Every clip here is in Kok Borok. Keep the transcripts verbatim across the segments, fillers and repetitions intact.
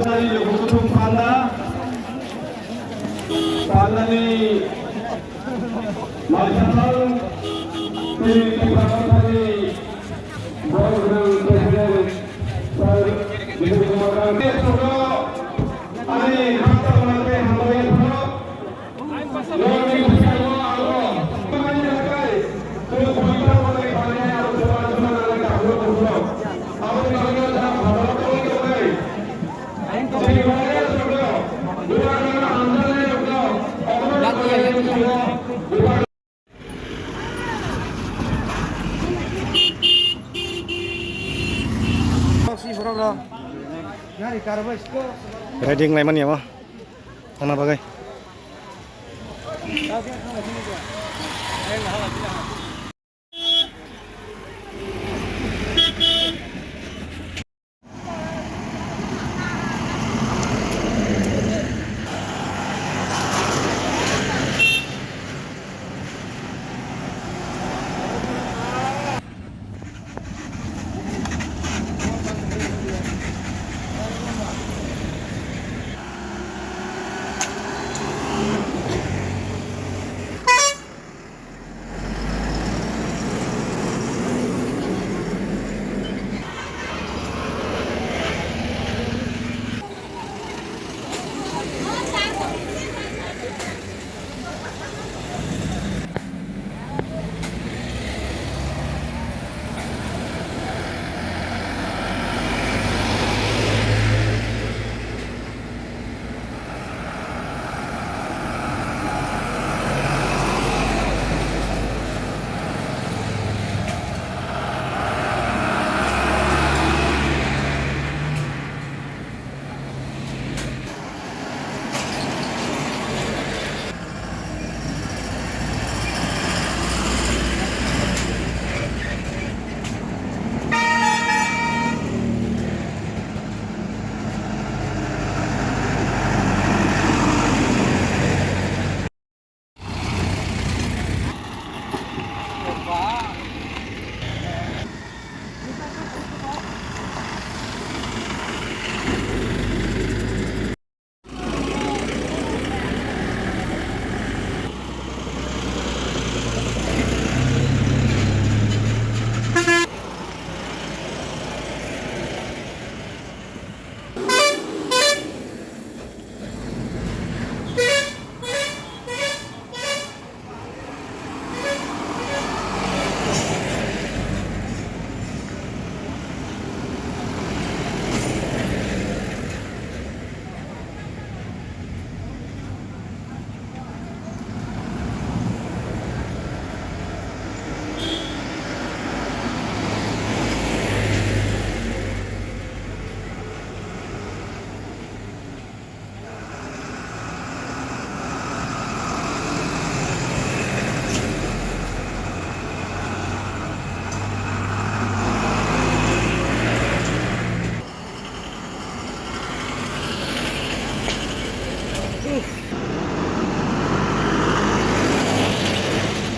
Panda, pandani malkhathang, tini Tipra Mothani borok gwnang President Sir Vijay Kumar Rao. Ani bhakta mate hambai phano. Ready wnglaimani amo thangna bagwi.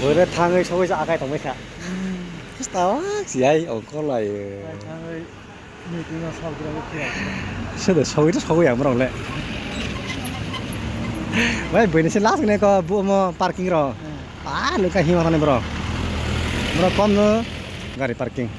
Bwrwi thangwi sogwi sa akai tongwi kha. Stawk siyai ongkor lai. Thangwi meeting o sok jora khe. Sede sogwi to sogwi ang borok le. Bai buini se last ne ko bu mo parking ro. Hmm. Ah, lukha hima thani bro. Bro, kom no gari parking.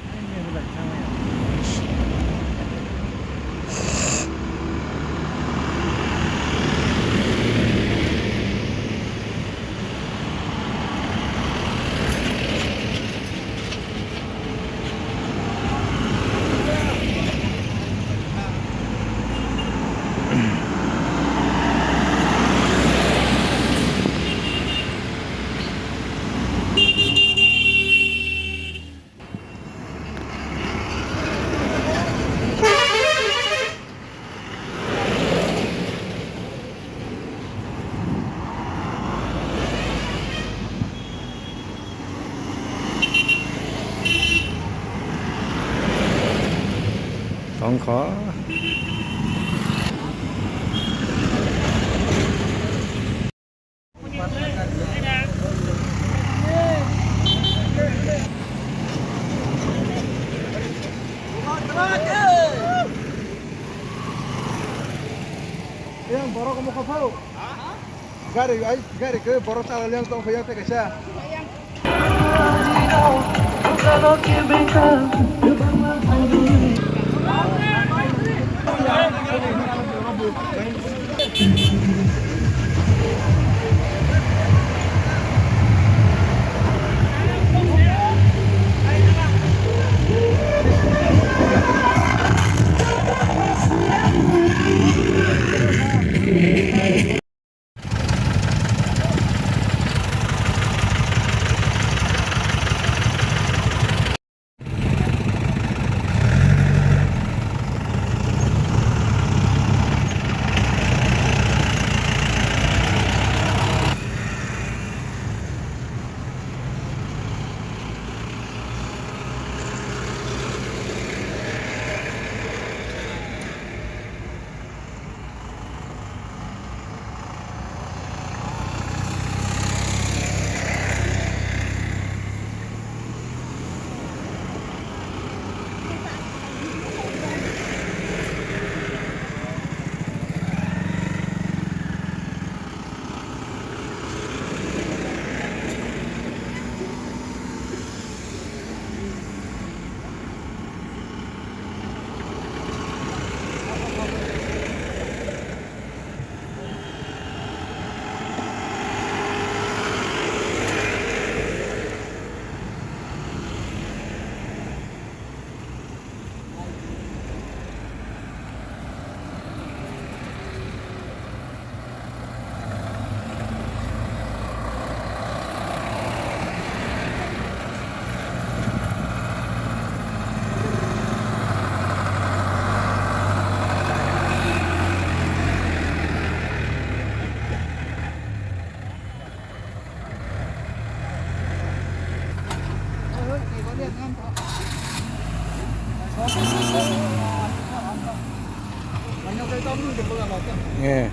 Tongkho. Yang borok omo kha phau. Gari, ai, gari ke borok chala liang tong phai yang tei kaisa. Eh.